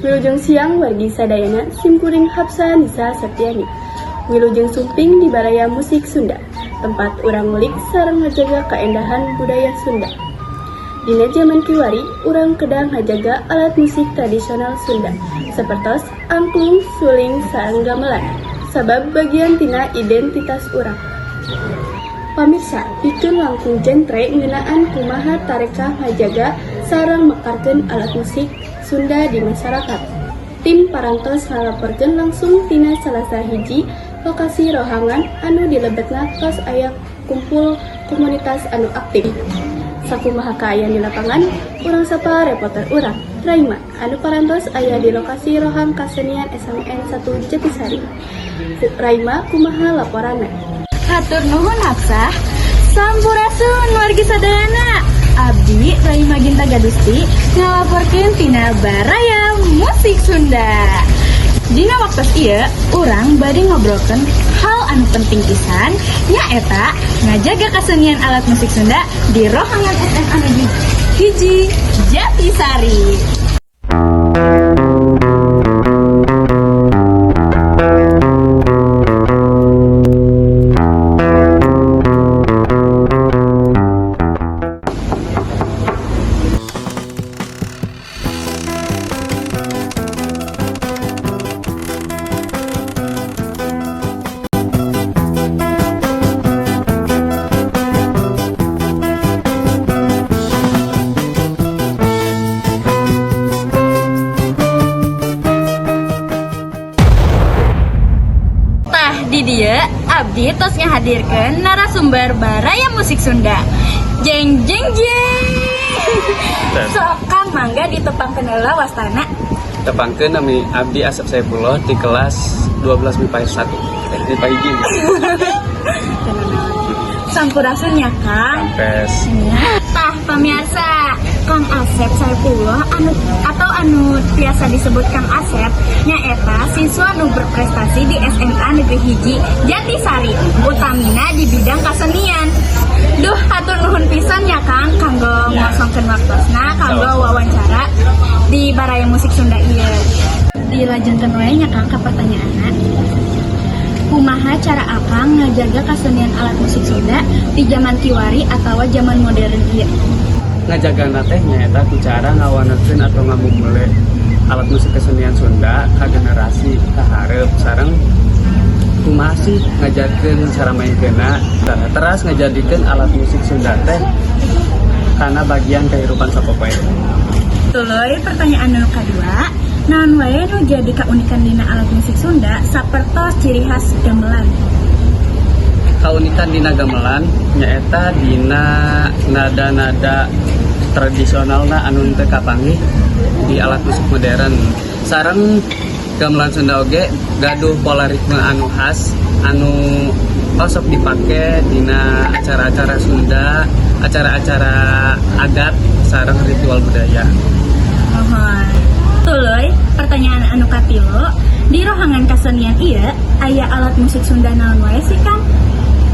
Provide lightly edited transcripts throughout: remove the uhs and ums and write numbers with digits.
Wilujeng siang, wargi sadayana. Simkuring Hapsa Nisa Septiani. Wilujeng sumping di Baraya Musik Sunda, tempat urang ngulik sareng ngajaga kaendahan budaya Sunda. Dina zaman kiwari, urang kedah ngajaga alat musik tradisional Sunda sapertos angklung, suling, sareng gamelan, sabab bagian tina identitas urang. Pamirsa, pikeun langkung jentre ngeunaan kumaha tarekah ngajaga sareng mekarkeun alat musik Sunda di masyarakat, tim parantos ngalaporkeun langsung tina salah sahiji lokasi rohangan anu dilebetna tos aya kumpul komunitas anu aktif. Sakumaha kaayaan di lapangan? Urang sapa reporter urang, Raima, anu parantos aya di lokasi rohang kasenian SMN 1 Jatisari. Raima, kumaha laporanna? Hatur nuhun, Hapsah. Sampurasun, wargi sadayana. Abdi Raima Ginta Gadusti ngalaporkeun tina Baraya Musik Sunda. Dina waktu ieu urang bade ngobrolkeun hal anu penting pisan, nyaeta ngajaga kesenian alat musik Sunda di rohangan SMA Negeri 1 Jatisari. Tah, di dieu abdi tos ngahadirkeun narasumber Baraya Musik Sunda. Jeng jeng jeng. Sok Kang, mangga ditepangkeun heula wastana. Tepangkeun, nami abdi Asep Saipullah di kelas 12 MIPA 1. MIPA 1. Sampurasun ya, Kang. Rampes. Tah, pemirsa, Kang Asep Saipullah anu atau anu biasa disebut Kang Asep nyaeta siswa nu berprestasi di SMA Negeri 1 Jatisari, utamina di bidang kesenian. Duh, hatur nuhun pisan ya, Kang, kanggo ngosongkeun waktosna kanggo Sama-sama. Wawancara di Baraya Musik Sunda ieu. Dilajengkeun wae nya, Kang, ka pertanyaanna. Kumaha cara Akang ngajaga kesenian alat musik Sunda di zaman kiwari atau zaman modern ieu? Ngajagana teh nyaeta ku cara ngawanakeun atau ngamumule alat musik kesenian Sunda ka generasi kaharep, sareng kumaha sih ngajarkeun cara mainkeunna, teras ngajadikeun alat musik Sunda teh karena bagian kehidupan sapopoe. Tuluy pertanyaan nu kadua, naon wae nu jadi kaunikan dina alat musik Sunda sapertos ciri khas gamelan? Kaunikan dina gamelan nyaeta dina nada-nada tradisionalna anu teu kapanggih di alat musik modern, sareng gamelan Sunda oge gaduh pola ritme anu khas anu osok dipake dina acara-acara Sunda, acara-acara adat, sareng ritual budaya. Muhun. Tuluy pertanyaan anu katilu, di rohangan kasenian ieu aya alat musik Sunda naon wae sih, Kang?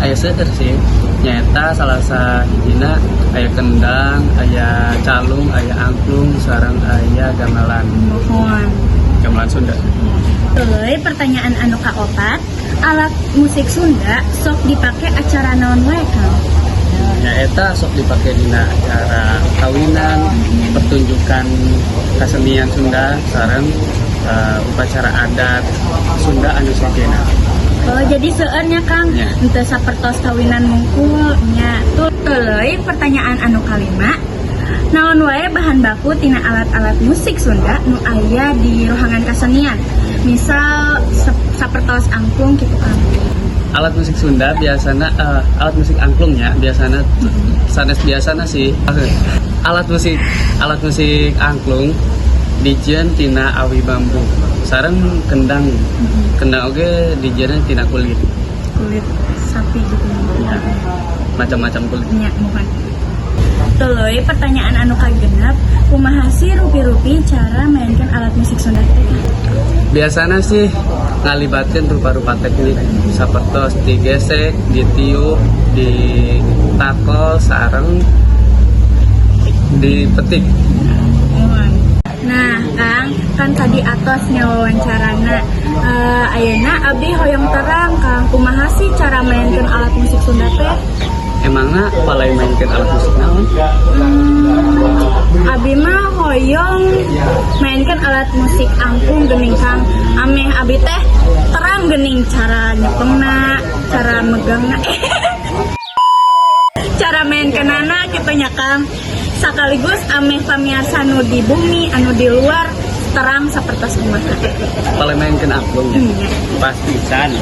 Aya seueur sih, nyaeta salah sahijina aya kendang, aya calung, aya angklung, sareng aya gamelan. Muhun. Gamelan Sunda. Tuluy pertanyaan anu kaopat, alat musik Sunda sok dipake acara naon wae, Kang? Nyaeta sok dipake dina acara kawinan, pertunjukan kesenian Sunda, sareng upacara adat Sunda anu sejenna. Oh, jadi seueurnya, Kang, Ya. Henteu sapertos kawinan mungkul nya. Tuluy pertanyaan anu kalima, naon wae bahan baku tina alat-alat musik Sunda nu aya di rohangan kasenian? Misal sapertos angklung gitu, Kang. Alat musik Sunda biasanya alat musik angklungnya biasanya sanes biasana sih, alat musik angklung dijieun tina awi bambu, sareng kendang, kendang oge dijieun tina kulit. Kulit sapi gitu. Ya, macam-macam kulit. Nya, bukan. Tuluy. Tuluy pertanyaan anu kagenep, kumaha sih rupi-rupi cara mainkan alat musik Sunda teh, Kang? Biasanya sih ngalibatkan rupa-rupa teknik sapertos digesek, ditiup, ditakol, sareng dipetik. Nah, Kang, kan tadi atos wawancarana. Ayeuna abdi hoyong terang, Kang, kumaha sih cara mainkan alat musik Sunda teh? Emangnya palay mainkan alat musik naon? Abi mah hoyong mainkan alat musik angklung gening, Kang. Ameh abi teh terang gening cara nyepengna, cara megangna, cara mainkeunana kitu nya, Kang. Sekaligus ameh pamiarsa nu di bumi, anu di luar terang sapertos kumaha. Palay mainkan angklung ya? Iya. Pasti can.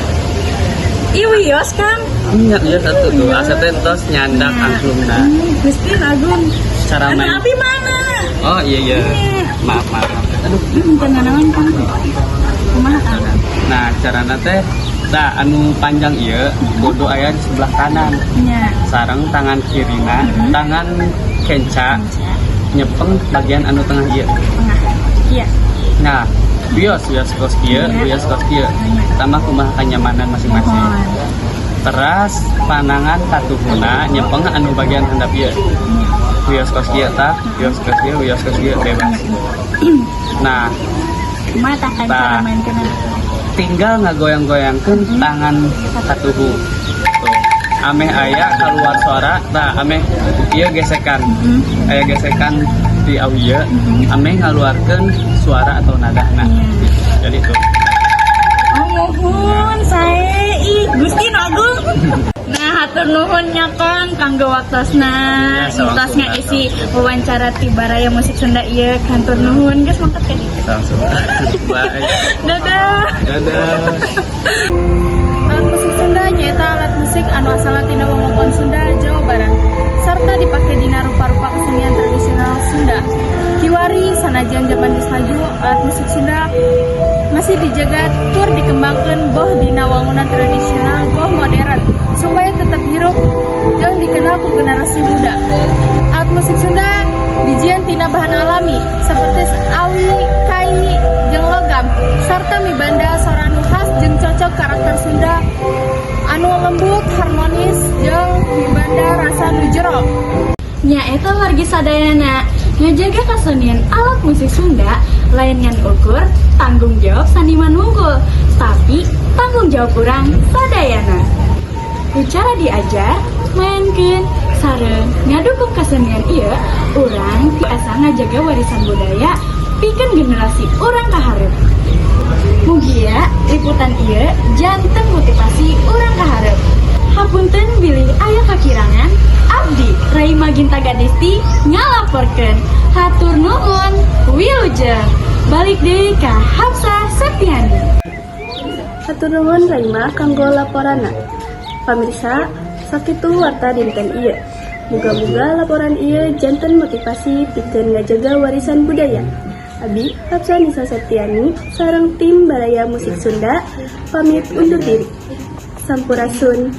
Ih, wios, Kang. Iya, iya satu tuh. Asa teh tos nyandak angklungna. Gusti Agung. Cara Anu main. Abi mana? Oh iya iya. Maaf, maaf, maaf. Aduh. Tenang, Kang. Kumaha, Kang? Nah, carana teh tah anu panjang ieu kudu aya di sebelah kanan. Sareng tangan kirina, tangan kenca nyepeng bagian anu tengah ieu. Tengah. Iya. Nah, wios wios kos kieu, wios kos kieu. Tambah kumaha kanyamanan masing-masing. Muhun. Teras panangan katuhuna nyepeng anu bagian handap ieu. Wios kos kieu tah, wios kos kieu, wios kos kieu bebas. Nah, Kumaha tah, Kang, cara Tah. mainkeun? Tinggal ngagoyang-goyangkeun tangan katuhu. Tuh. Ameh aya keluar suara, tah ameh ieu gesekan. Aya gesekan di awi ieu, ameh ngaluarkeun suara atau nadahna. Jadi tuh. Oh, muhun sae, ih Gusti Agung. Nah, hatur nuhun nya, Kang, kanggo waktosna. Ya, sawangsulna. Tos ngaisi wawancara ti Baraya Musik Sunda ieu. Hatur nuhun, geus mangkat ka ditu. Langsung. Bye. Dadah. Dadah. Alat musik Sunda nyaeta alat musik anu asalna tina wewengkon Sunda, Jawa Barat, sarta dipake dina rupa-rupa kesenian tradisional Sunda. Kiwari sanajan jaman geus maju, alat musik Sunda masih dijaga tur dikembangkeun boh dina wangunan tradisional boh modern supaya tetap hirup jeung dikenal ku generasi muda. Alat musik Sunda dijieun tina bahan alami seperti awi, kai, jeung logam sarta mibanda sora nu khas jeung cocok karakter Sunda anu lembut, harmonis, jeung mibanda rasa nu jero. Nyaeta wargi sadayana, ngajaga kesenian alat musik Sunda lain ngan ukur tanggung jawab saniman wungkul, tapi tanggung jawab urang sadayana. Ku cara diajar, mainkeun, sareng ngadukung kesenian ieu, urang tiasa ngajaga warisan budaya pikeun generasi urang kaharep. Mugia liputan ieu janten motivasi urang kaharep. Hapunten bilih aya kakirangan, abdi Rai Maginta Gadisti ngalaporkeun. Hatur nuhun, wilujeng. Balik deui ka Hafsah Septiani. Hatur nuhun, Raima, kanggo laporanna. Pamirsa, sakitu warta dinten ieu. Muga-muga laporan ieu janten motivasi pikeun ngajaga warisan budaya. Abi Hafsa Nisa Septiani sareng tim Baraya Musik Sunda pamit undur diri. Sampurasun.